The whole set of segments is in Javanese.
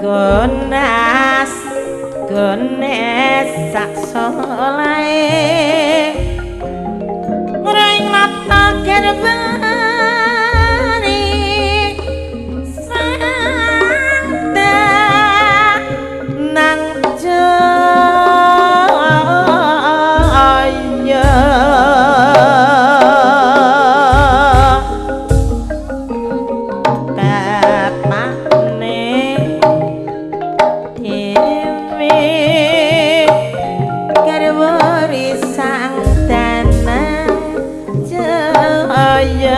Gonas gones sak solahe ring nata gerbani santa nang jaya bapakne dhewe garwa risang dana jaya.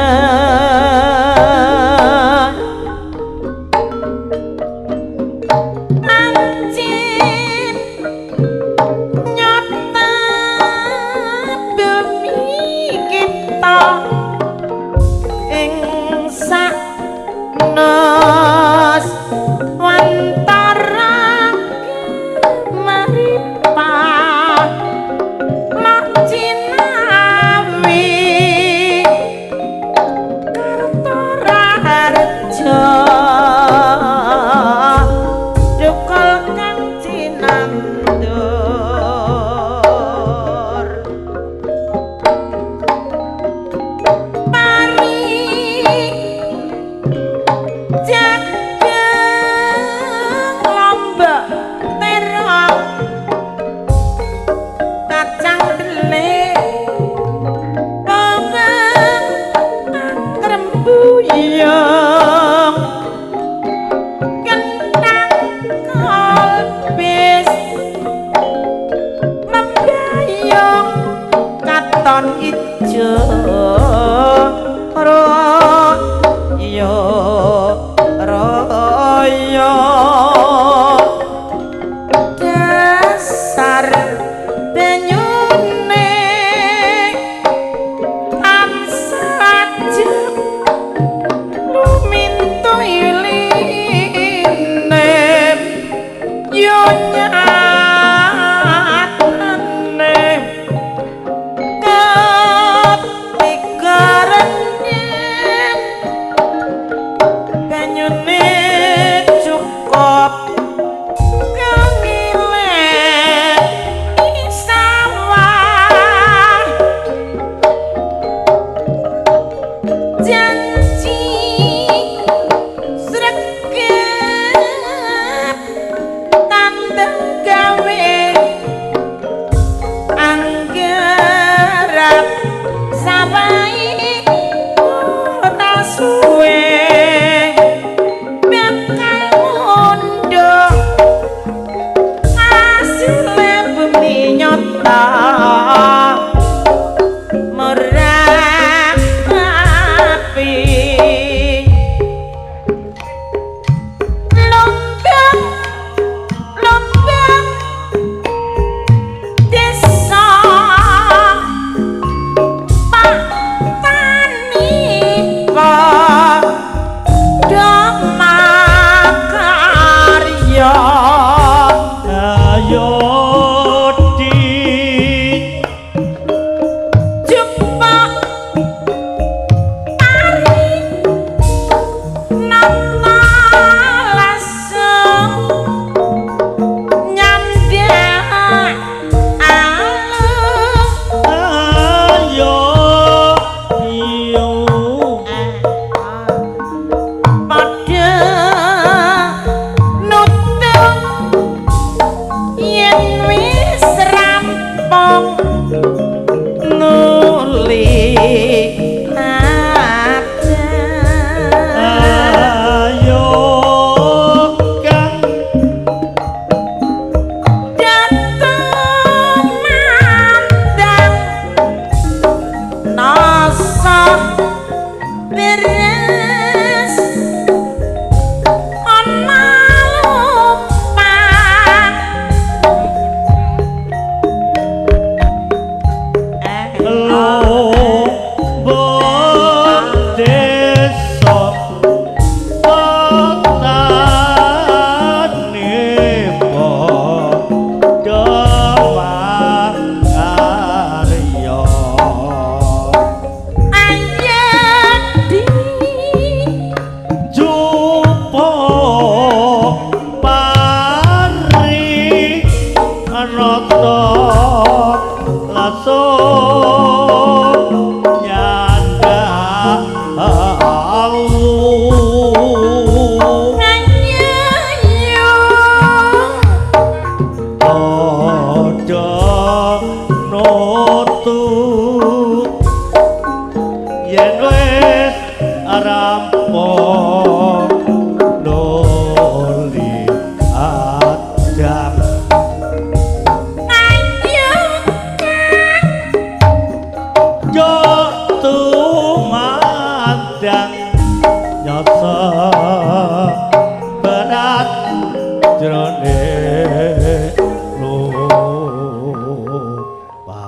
jroning lupa.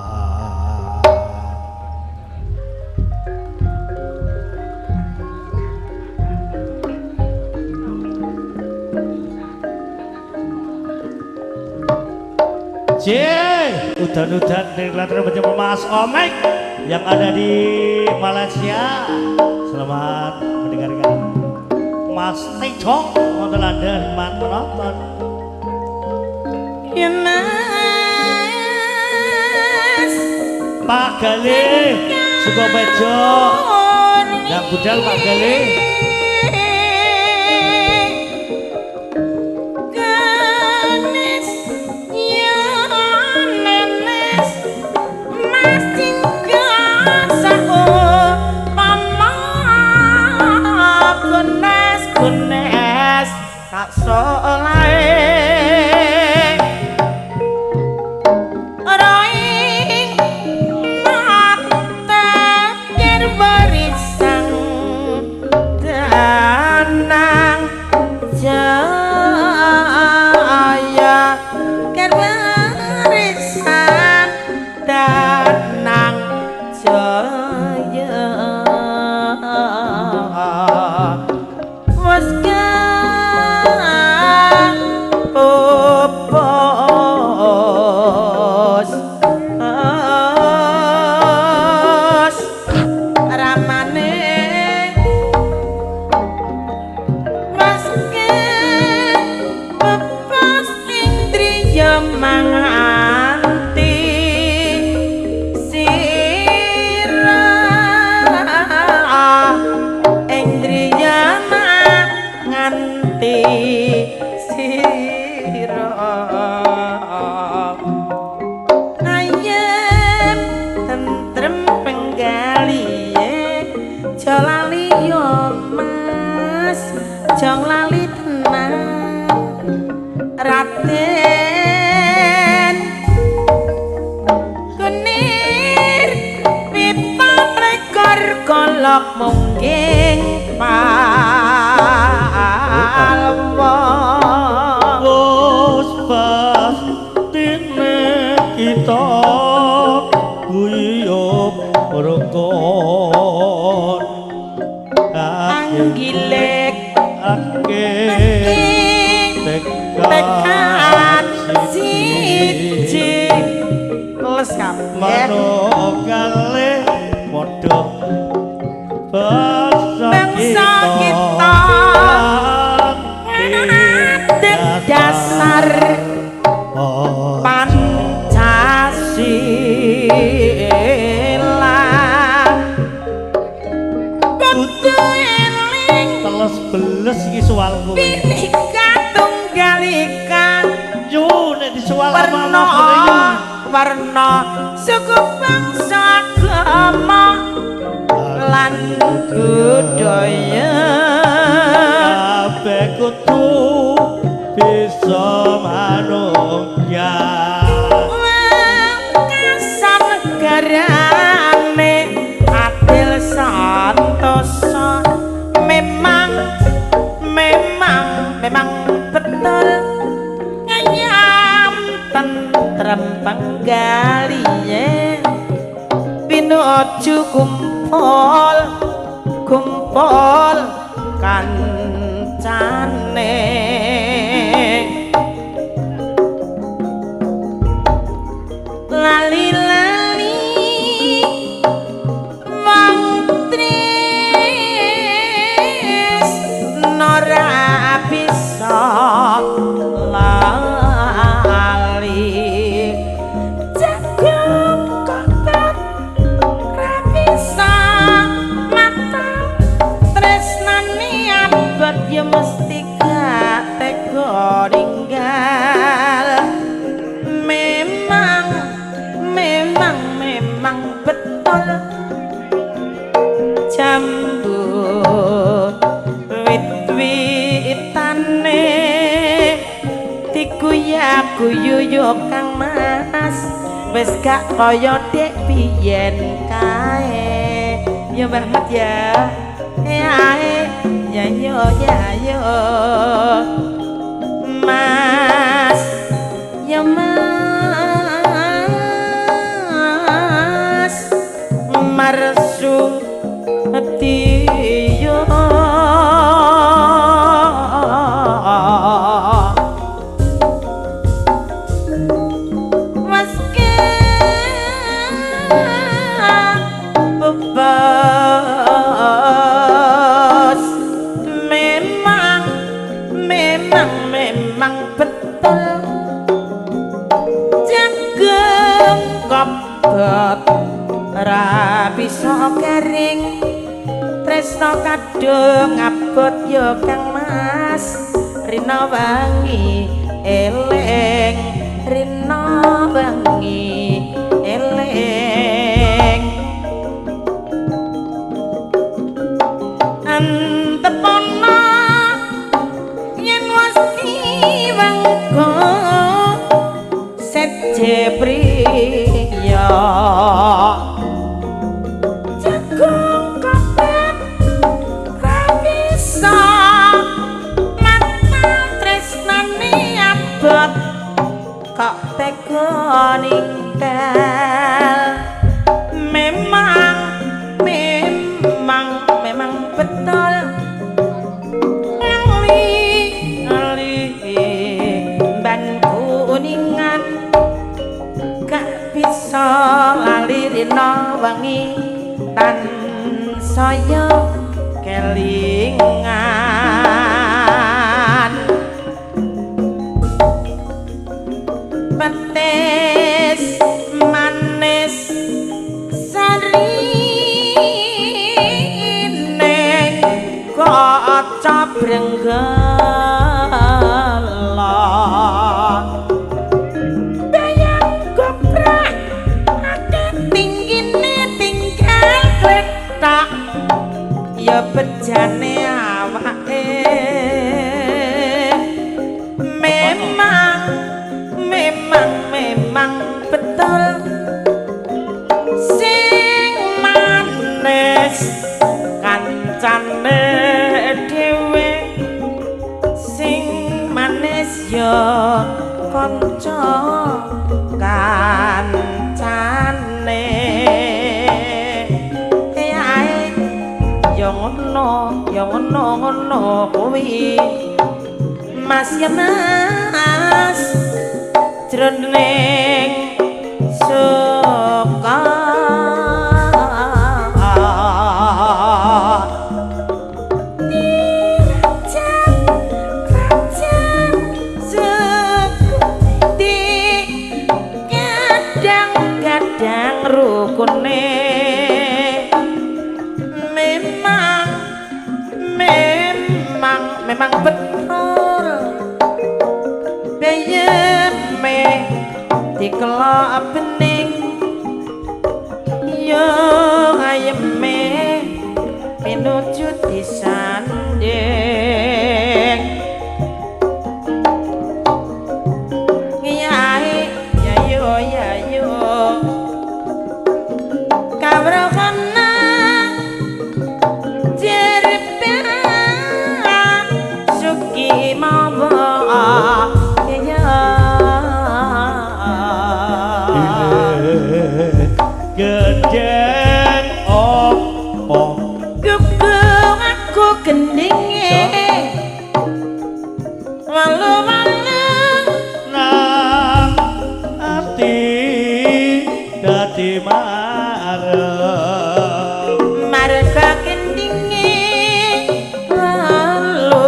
J, udan-udan dari latar bersama Mas Omek yang ada di Malaysia. Selamat mendengarkan Mas Tejong wonten London menonton. Ya Mas Pak Galih Sukobejo dan budal Pak Galih. Raden Kunir pita rekor kolok mungging palwa. Wis pastine kita guyub rukun anggilek tekad siji les kabeh manuk kalih padha bangsa kita ngadeg dasar Pancasila kudu eling teles beles iki suwalku Bhinneka Tunggal Ika yo nek disuwal warna warna suku bangsa agama lan budaya kabeh kudu bisa manunggal wekasan negarane adil santosa memang memang memang betul ngayam tentrem penggalihe pinuju kumpul kumpul kancane lali-lali wong tris ora bisa lali jago kotor ra bisa mata tresnane abot ya mesti gak tega ninggal memang memang memang betul jambu wit-witane diguyak-guyu yo Kang Mas wis gak kaya dek biyen kae ya Mbah Mat ya ya ya yo ya yo Mas. memang betul jagung kobot ra bisa kering tresno kadung abot ya Kang Mas rina wangi eleng rina wangi eleng antepono yen wis diwengko seje priya jagung kopet ra bisa mata tresnane abot kok tega ninggal memang memang memang betul lali lali ban kuningan gak bisa lali rina wangi tan saya kelingan petis manis sarine kaca brenggala bayang goprak akeh tinggine tinggal kletak ya bejane awake memang memang memang betul sing manis kancane dhewe sing manis ya kanca kancane ae ya ngono ngono kuwi Mas ya Mas jroning suka rajan sekuti kadang-kadang rukune memang memang memang betul beyeme dikelok bening yo ayeme pinuju disanding ngiyai yayo yayo kawruhana jerbe suki mawa ya Gedhen opo gugung aku gendinge walu-walu nang ati dadi marem marga gendinge walu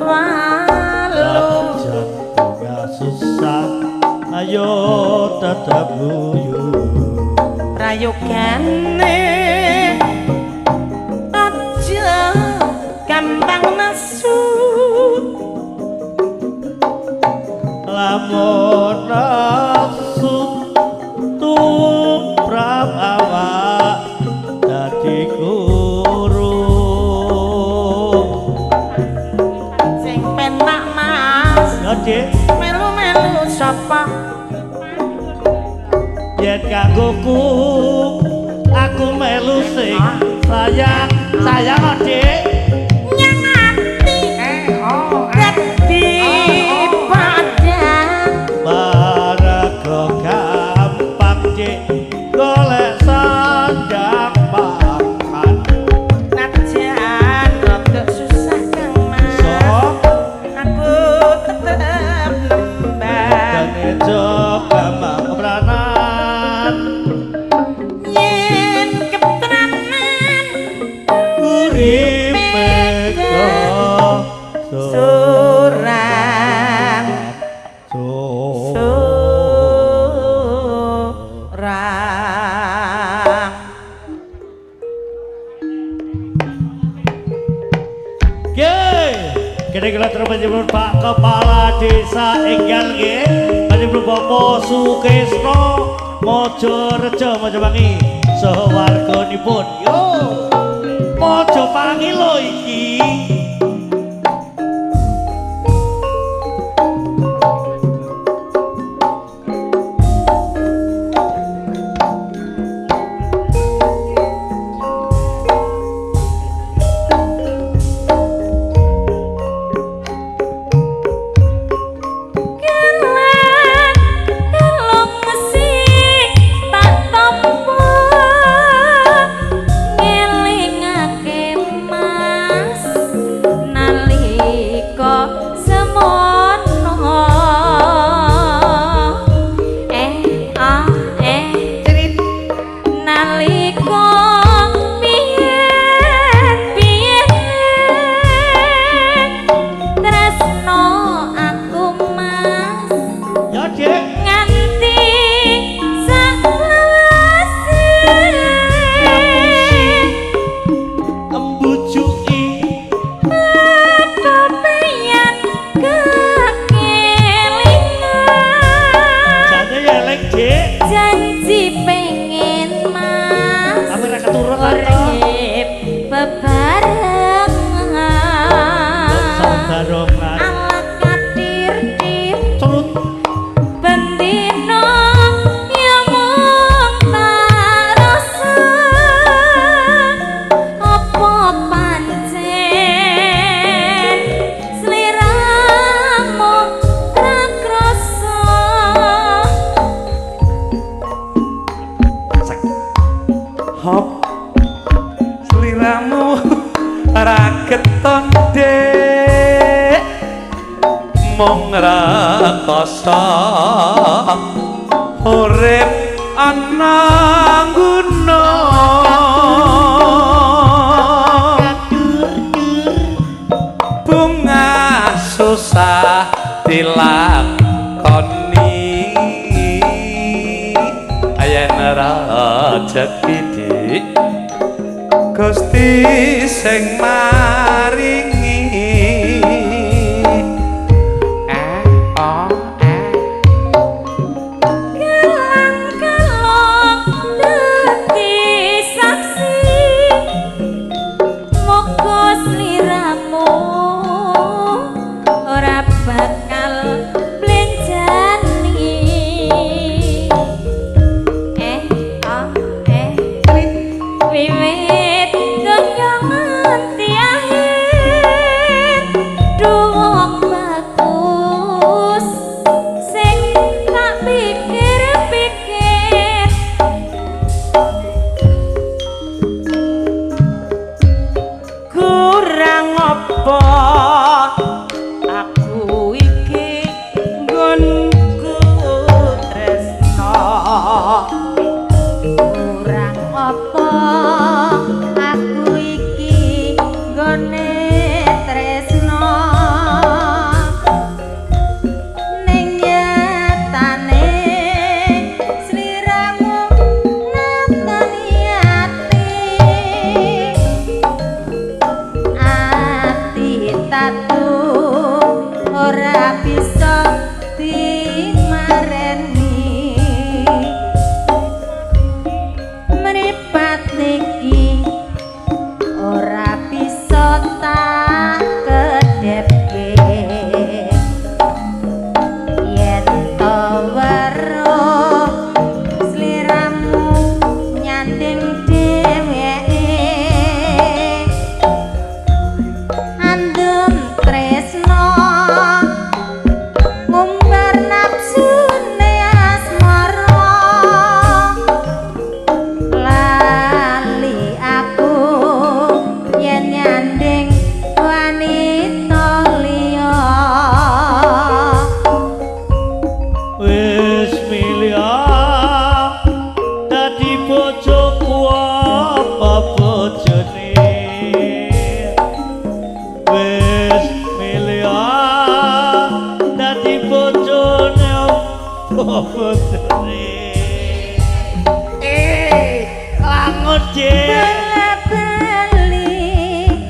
walu jantung susah ayo tetep guyu prayogane aja gampang nesu lamun nesu tumrap awak dadi guru sing penak Mas ya Dik melu-melu sapa yen kanggoku aku melu sing sayang sayang kok Dik nyang ati dadi padang marga gampang Dik golek sandang pangan najan rada susah Kang Mas so aku tetep nembang dene gampang kepranan yen kepranan uripe Desa Enggal nggih. Panjenengan Bapak Sukesno Mojorejo Mojopangi saha warganipun. Yo. Mojopangi lho iki.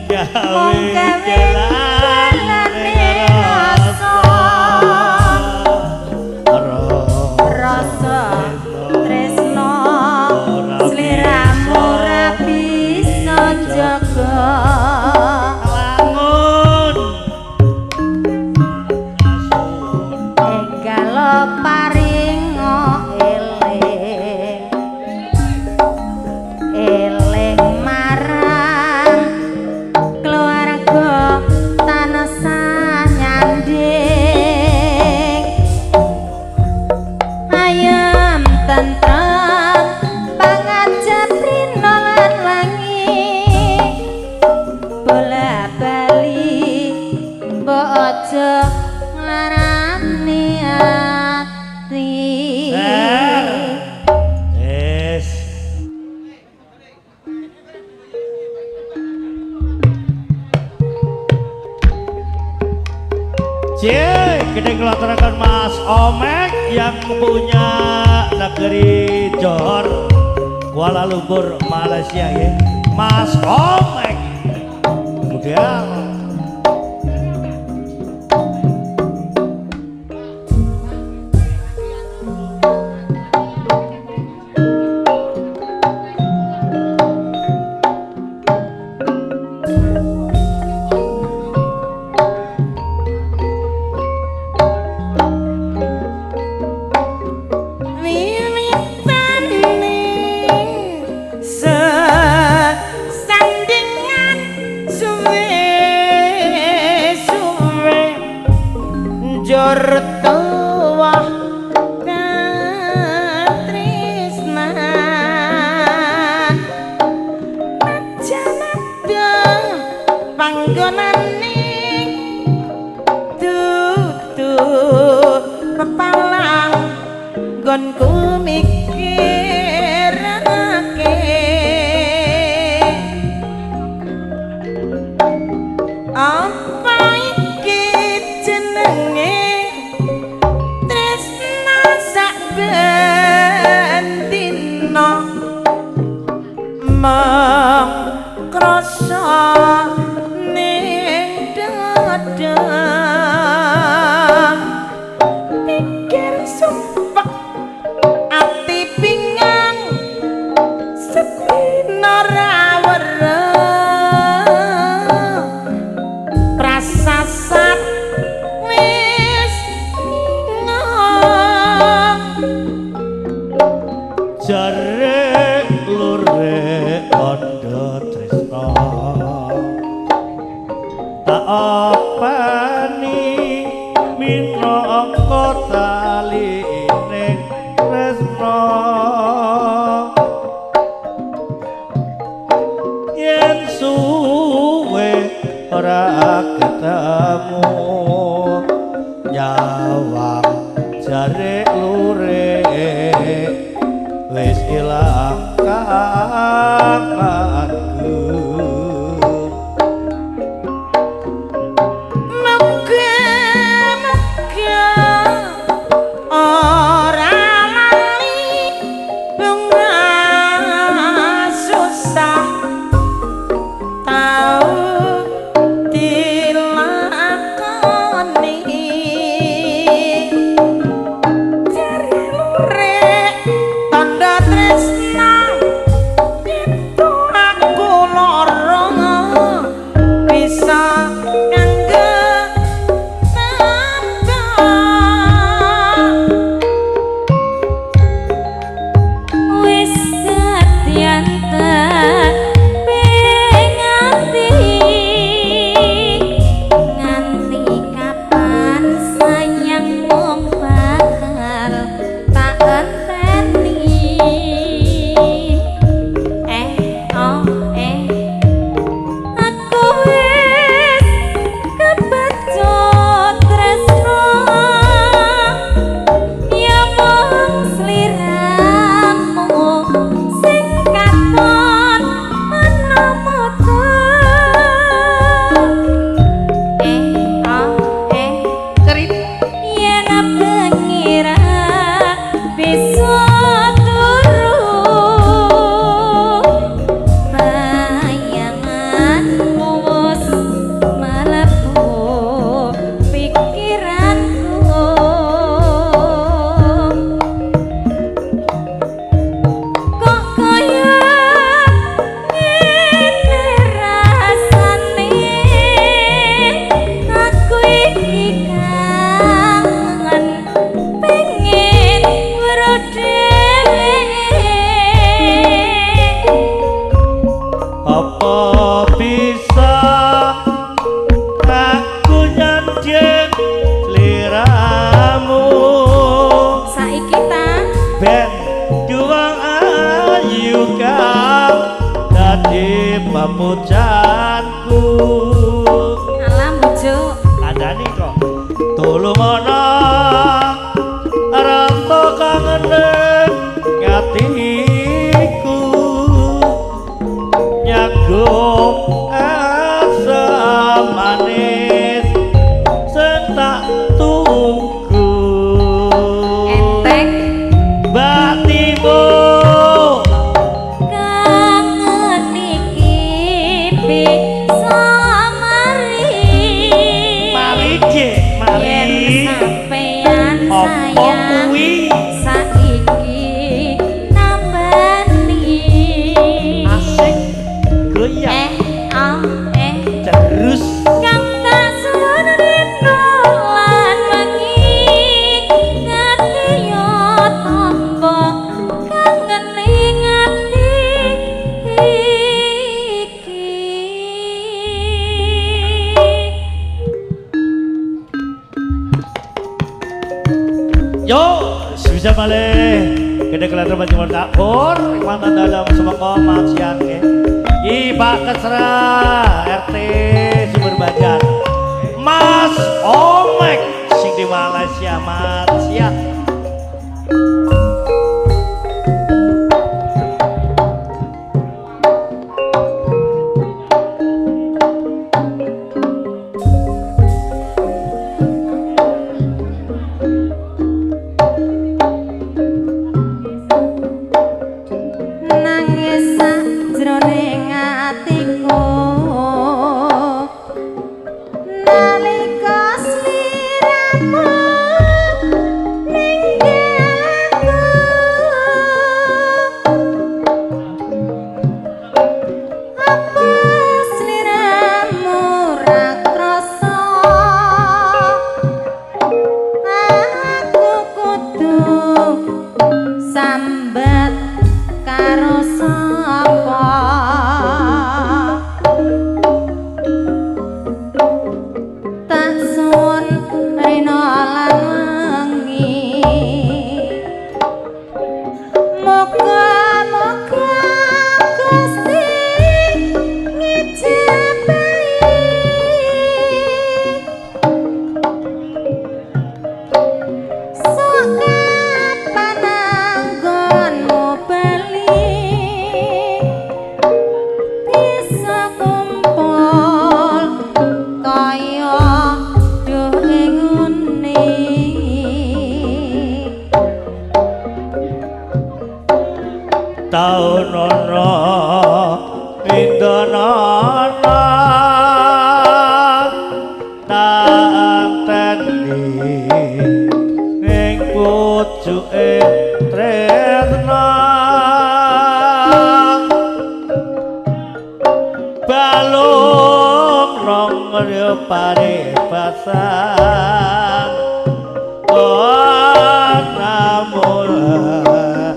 Gawe gawe jalane jalane rasa. Rasa. Paringa eling eling marang keluarga tansah nyanding, ayem tentrem pangajap rina lan wangi, bola bali mbok aja nglarani ati. Yes. Cie, gede kelatarakan Mas Omek yang punya negeri Johor, Kuala Lumpur, Malaysia ya. Mas Omek. Kemudian Wiwitane sesandingan suwe suwe njur tuwa katresnan, najan panggonane dudu pepalang nggonku mikirake apa iki jenenge tresna sak ben dina mung krasa ning dada, pikir sumpek ati bingung sedina ra wereh, prasasat wis ngong. Jare lure kandha tresna tak openi minangka taline tresna, yen suwe ora ketemu nyawang jare lure wis ilang kangenku. Muga-muga ora lali bunga susah tau dilakoni, jare lure tandha tresna itu aku Ben juwang ayu kang dadi papujanku. Alam bojo kandhani kok tulung ana rasa kangen atiku nyago asam manis sing tak tunggu. Enteng batimu kangen iki bisa mari. Mari Cik, mari. Yen sampeyan apa sayang kuwi saiki nambani. Asik goyang eh ah eh terus kang tak suwun rino lan wengi ngerti yo tampa kangen ing ati iki. Yo, bisa malih. Gede kelihatan macam dapur, mantan dalam semangka maksiat nggih. Ki Pak Kesra RT Sumber Banjar. Mas Omek sing di Malaysia maksiat. Nangis sajroning atiku nalika sliramu ninggal aku. Apa sliramu ra krasa aku kudu sambat karo sapa? Tak suwun rina lan wengi muga-muga Gusti ngijabahi. Sok kapan anggonmu bali bisa kumpul kaya duh ngene. Taun ana pindana tanteni ning pucuke tresna balung rong paribasan ora murah.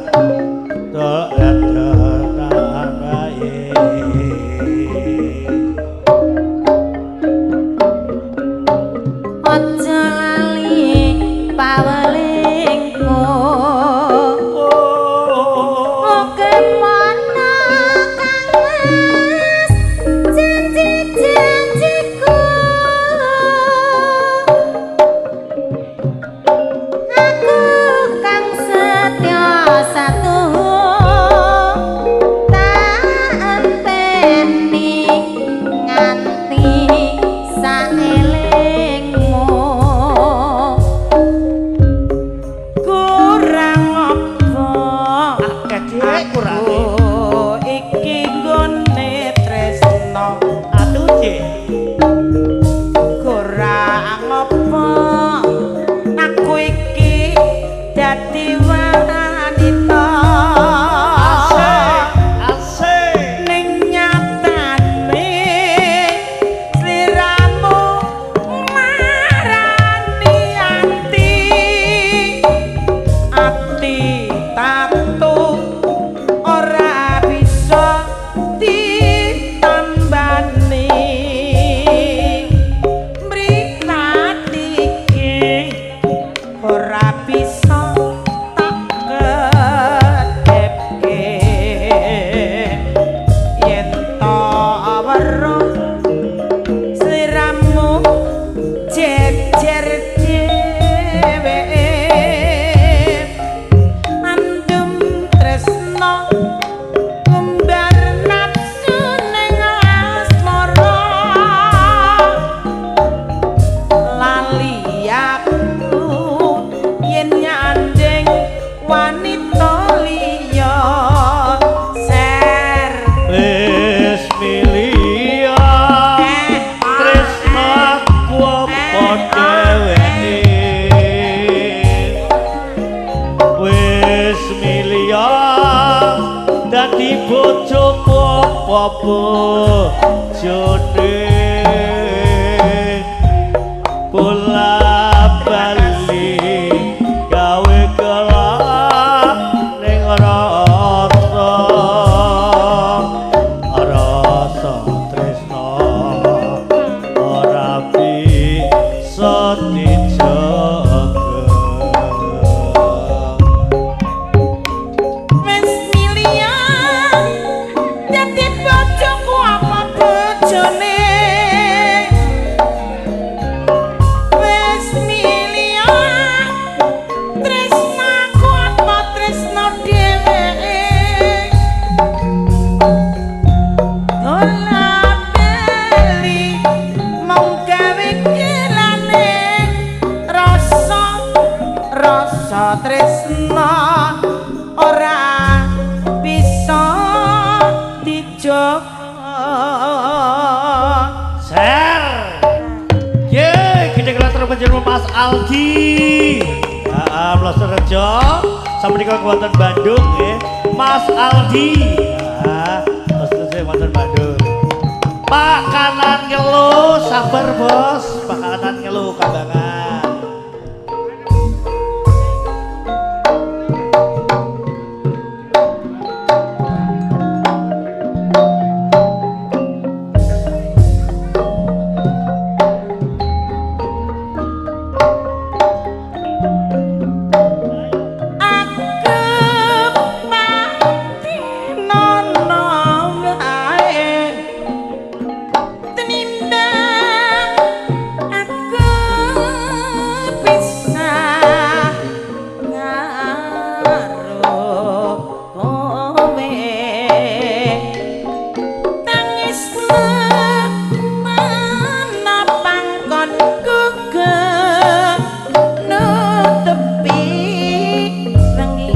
Aja lali pawelingku. Oke mono Kang Mas janji-janjiku. Aku kang setya satuhu tak enteni nganti saelingmu. Kurang apa Akeh Dik kurange. aku iki nggone tresno? Aduh Dik. Kurang apa aku iki dadi wanita? Asik, asik. Ning nyatane sliramu marani ati ati tatu ora bisa ditambani. Mripat iki ora bisa apa bojone bola bali gawe gelap ning rasa rasa tresno ora bisa dijaga. Wis miliar dadi bojoku apa bojone wis miliar tresnaku apa tresno dheweke bola bali mung gawe gelane rasa rasa tresno ora bisa dijogo. Ser. Ye, gede kelas terpenjuru Mas Aldi. Heeh, Plosorejo. Sampeyan wonten Bandung nggih. Mas Aldi. Heeh, Plosorejo wonten Bandung. Pak kanan ngelu, sabar bos. Pak kanan ngelu kambangan. Aku mati nono wae tenimbang aku bisa karo kowe tangis mana pangkon nutupi wengi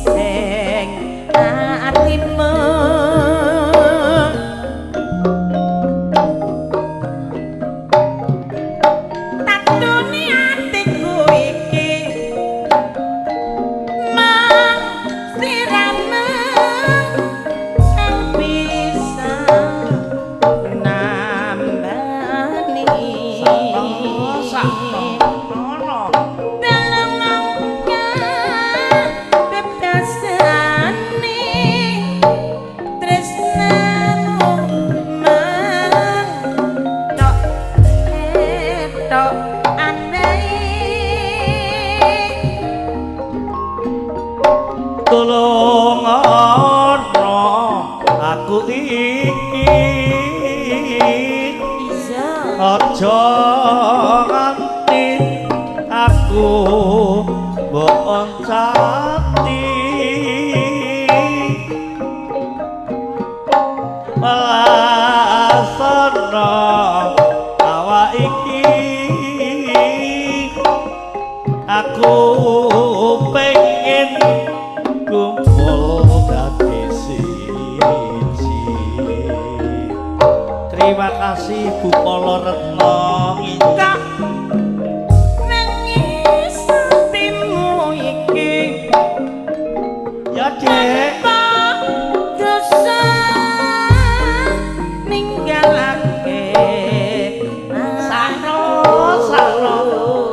sing atimu. Tatune atiku iki mang sirame kang bisa nambani. Nono. Dalam angka bebasane tresnamu mang tok etok andai. Tulung ana aku iki. Iya. Aja nganti aku mbok oncati. Welasana awak iki aku pengen kumpul dadi siji. Terima kasih Bu Polo Retno. Tak nangis atimu iki Ya, Dek. tanpa dosa ninggalake Sakno, sakno.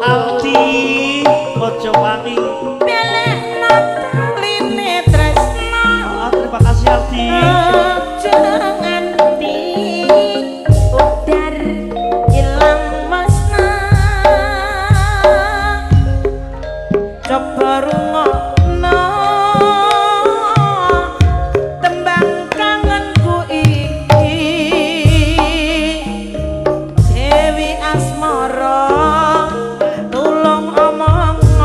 Aldi Mojopani. Belekno taline tresno. Ah, terima kasih Aldi. Aja nganti udar ilang masna. Coba rungokno tembang kangenku iki Dewi Asmara tulung omong aku.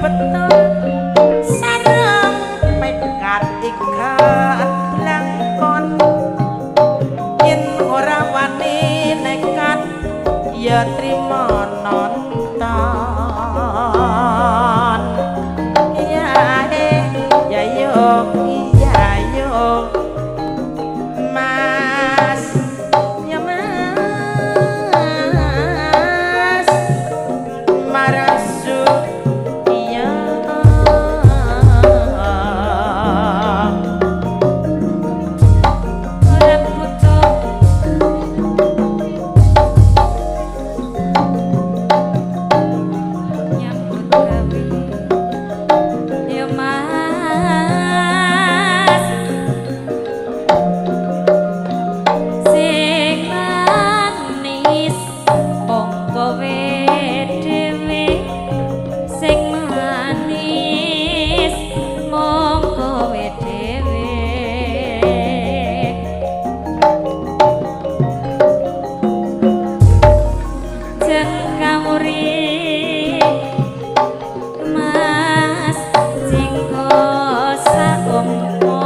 betul sareng pekat ikat blangkon yen ora wani nekat ya trimo nonton ya ya yo ya yo mas ya mas marasu iya Ora butuh nyambut gawe ya Mas sing manis mung kowe dhewe sing manis mung kowe dhewe jengkauri Mas jinggo saumpama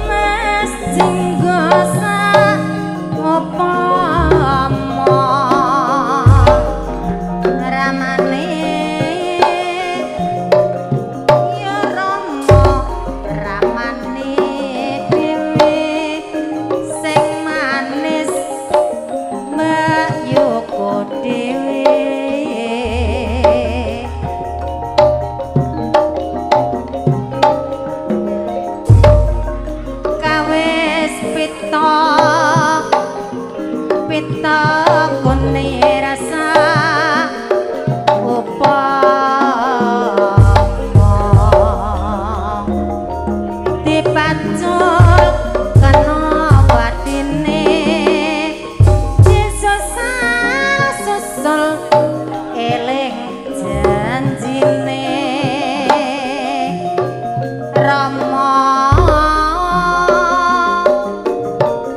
Mas jinggo saumpama ramane ya Rama ramane dhewe sing manis Mbak Yoko dhewe kawis pita pita kone rasa upama dipacul kena batine Yesus susul eling janjine Rama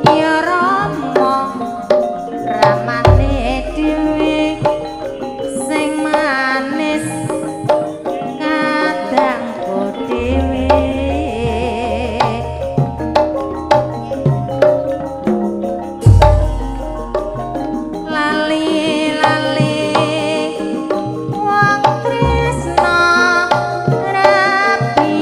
ya Rama ramane dhewe sing manis kadangku dhewe lali lali wong tresno rapi.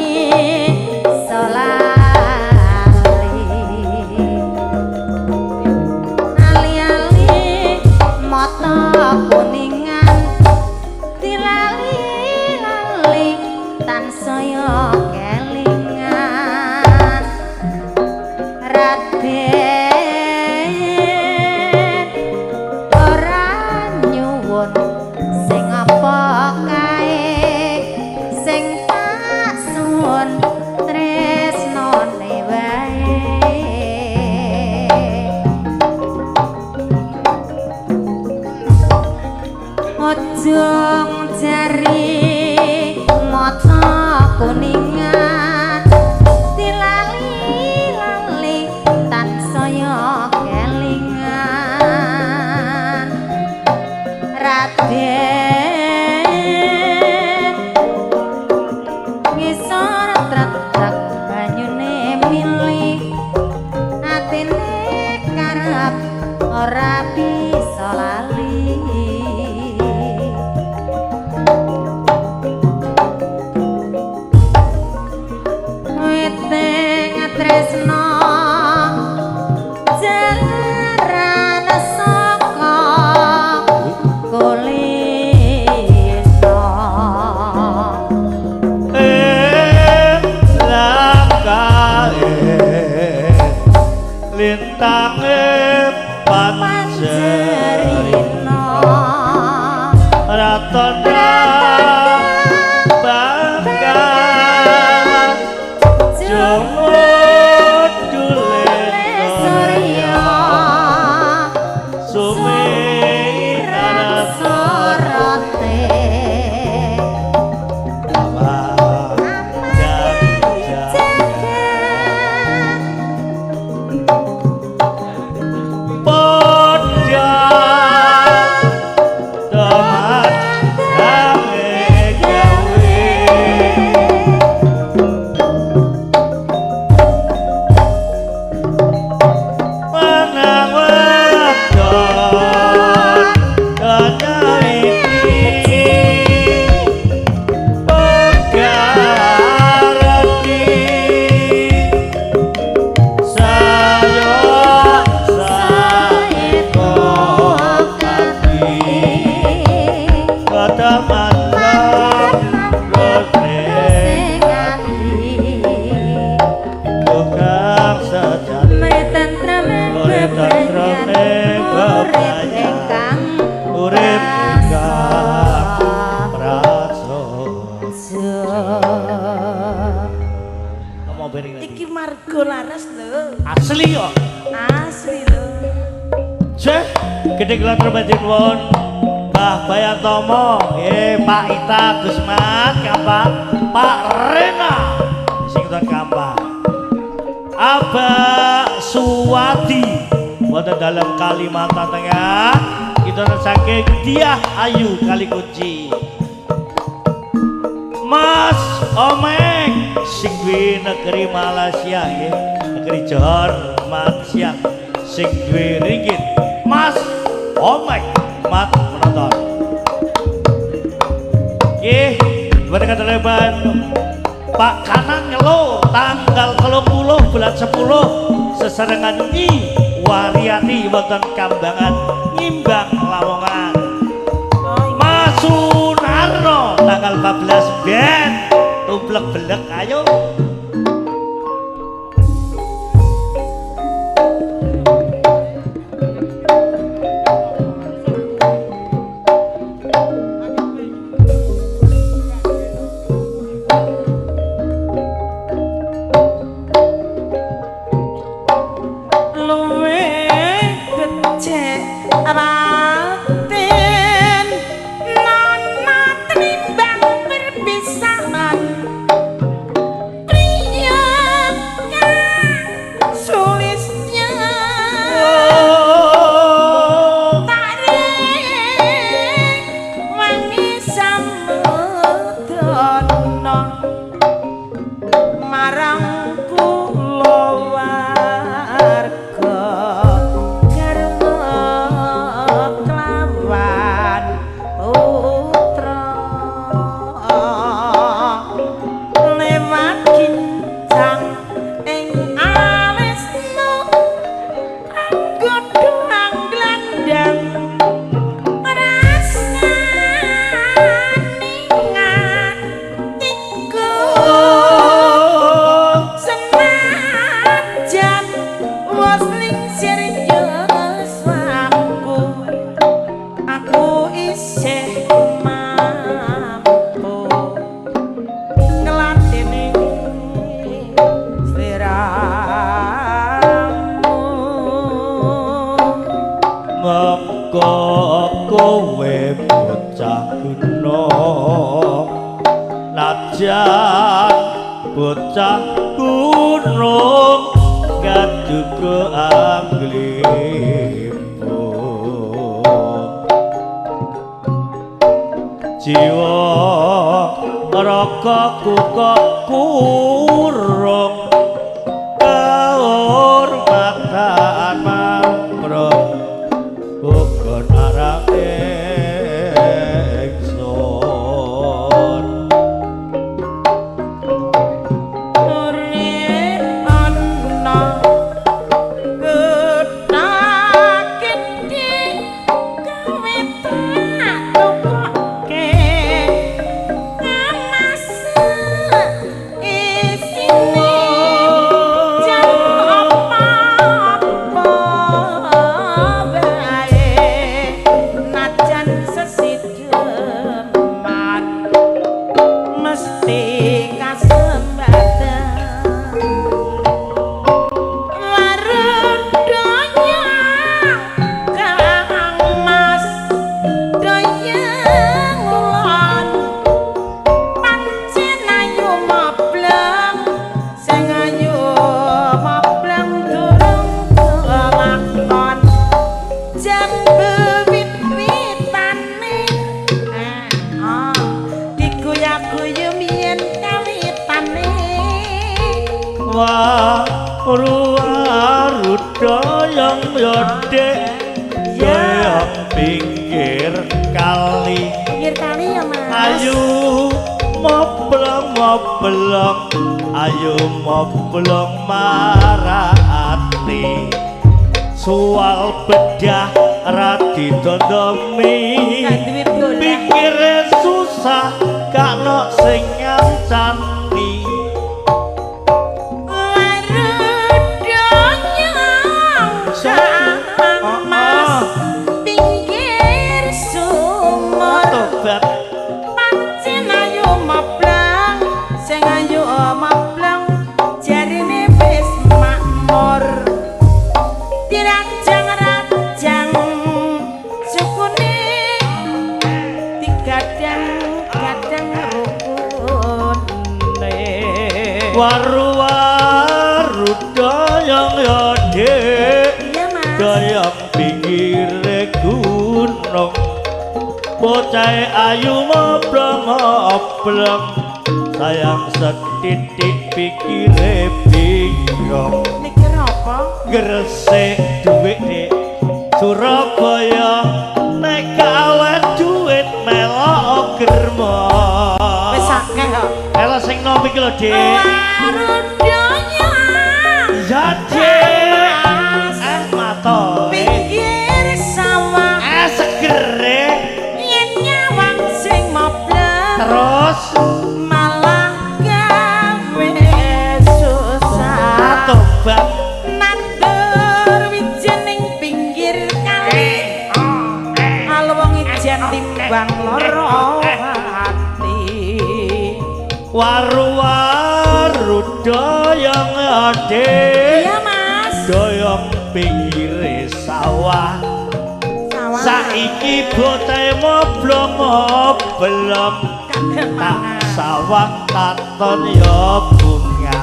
piring tadi. Iki margo laras lho. Asli kok. Asli lho. Ceh, gede kula terbatin won. Mbah Bayatomo, Pak Ita Gusman, Kampang, Pak Rena, sing ton Kampang. Abah Suwadi wonten dalem Kalimantan Tengah, kita saking Diah Ayu Kalikunci. Mas Omeng sing duwe negeri Malaysia nggih, negeri Johor Malaysia sing duwe ringgit. Mas Omeng mat menonton. Nggih, mboten kateleban Pak Kanan Ngelo tanggal 30 bulan 10 sesarengan Nyi Waryati wonten Kambangan Nyimbang Lamongan. Mas Sunarno tanggal 14 ben tumplek belek ayo. Raten nana tenimbang perpisahan priya kang sulisnya tarik wangi samudana marang kula warga putra lewat kincang ing alismu anggodhang glandang rasane atiku senajan wis lingsir yuswaku aku isih mampu ngladeni sliramu. Mengko kowe bocah gunung najan bocah gunung kaduga anglimpung jiwa ragaku kok kurung kahormatan mamprung bukan arang ingsun. Urip ana kutha gedhe gawe tak tukoke amase isine jan apa-apa wae najan sesideman mesti kasembatan warudanya kang mas daya ngulon pancen ayu mableng sing ayu mableng durung kelakon jambu wit-witane diguya-guyu yen kawitane. Wah ruwarudayang ya Dik Ya. pinggir kali. Pinggir kali ya Mas. Ayo moblong-moblong, ayo moblong marati. Soal bedah ra didondomi. Gak duwe bola. Pikire susah gak ono sing ngancani. Warudanya kang Mas pinggir sumur Tobat. Pancen ayu mablang sing ayu mablang jare Waru-waru doyong yo Dik. Iya Mas. Doyong pinggire gunung. Bocah ayu moblong-moblong. Sayang setitik pikire bingung. Mikir apa? Gresik duit Dik Surabaya nek gawe duit melok germo. Wis akeh kok. Ela sing nom iki lho Dik. Waru doyong. Ya Dik. Mato. Pinggir sawah. Segere. Yen nyawang sing moblong. Terus malah gawe susah. Tobat. Nandur wijen ning pinggir kali. Wong ijen timbang lara ati. Waru-waru doyong Dik. Iya Mas. Doyong pinggire sawah. Sawah. Saiki bocah moblong-moblong. Tak sawang katon ya bunga.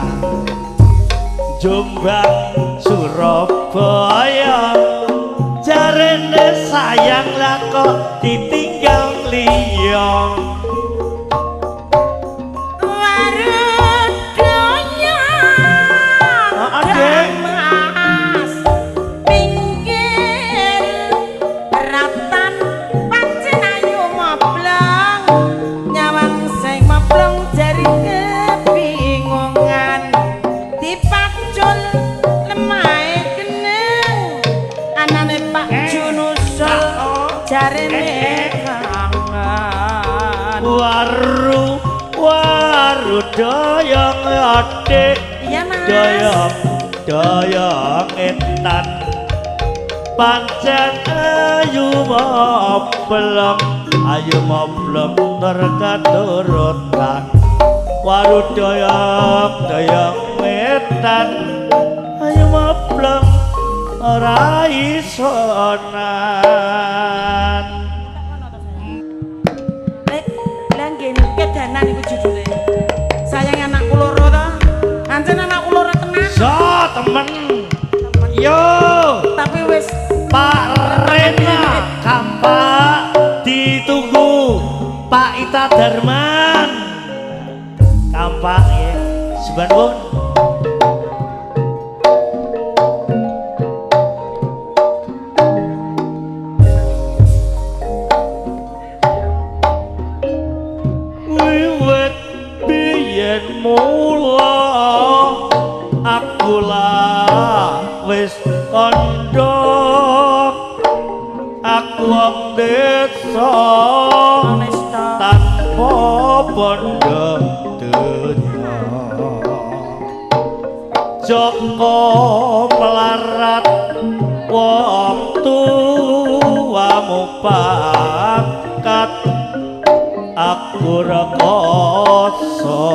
Jombang Surabaya jarene sayang lah kok ditinggal liya. Waru doyong. Dik. Mas. Pinggir ratan pancen ayu moblong. Nyawang sing moblong jari kebingungan. Dipacul lemahe geneng. Anane Pak Junusul jarene kangen. Waru waru doyong Dik. Iya Mas. Doyong doyong etan. Pancen ayu moblong, ayu moblong terkaturutan. Waru doyong doyong etan, ayu moblong ora isonan. Lek, lah nggih kedanan iku judule. Sayang anakku loro to. Ancen anakku loro tenan. So temen. Yo. Tapi wis Pak Rena Kampak ditunggu Pak Ita Darman. Kampak ya. Subanun. Wiwit biyen mula aku lah wis kandha aku wong desa tanpa bondo dunya. Joko melarat wong tuamu pangkat aku rekoso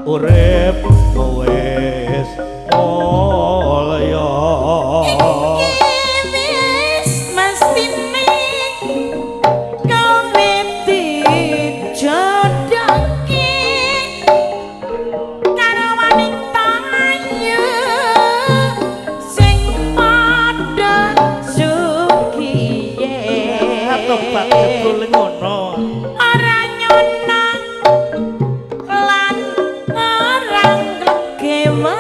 urip wis mulya. Iki wis mestine kowe dijodohke karo wanita ayu sing padha sugihe. Tobat jebul ngono. Ora nyono lan ora nglegewa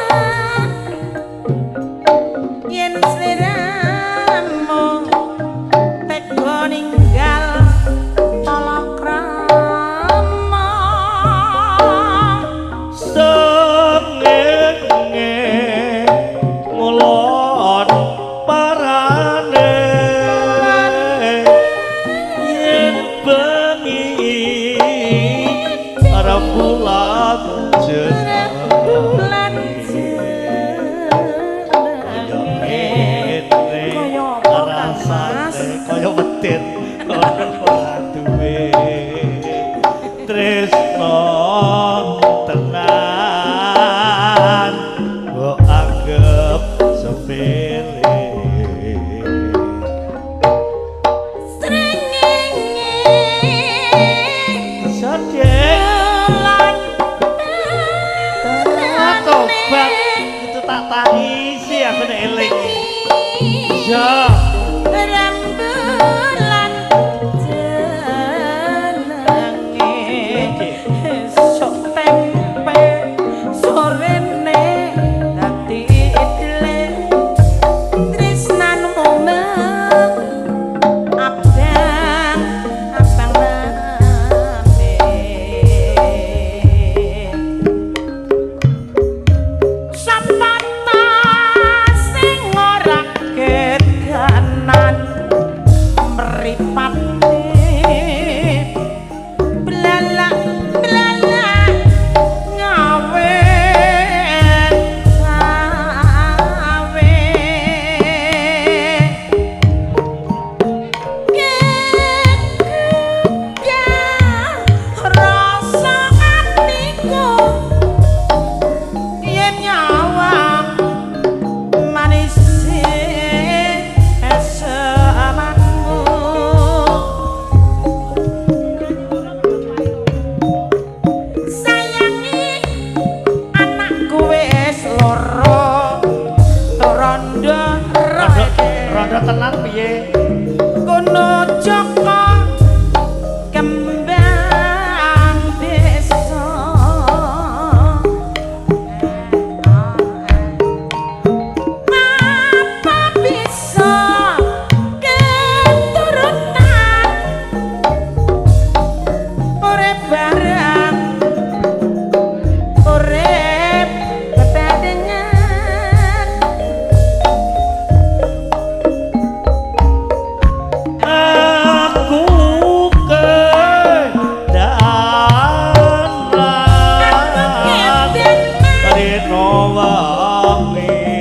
Aku nek eling. Ya. Rembulan jenenge esuk tempe sorene dadi idle tresnanmu meng abang abang lambe sapata sing ora kedanan mripate blalak blalak ngawe gawe kegugah rasa atiku yen nyawang manis esemanmu sayangi anakku wis loro rondo Rondo rondo tenan piye? Kono Joko kembang desa apa bisa keturutan urip bareng urip bebarengan. Aku kedanan rino wengi.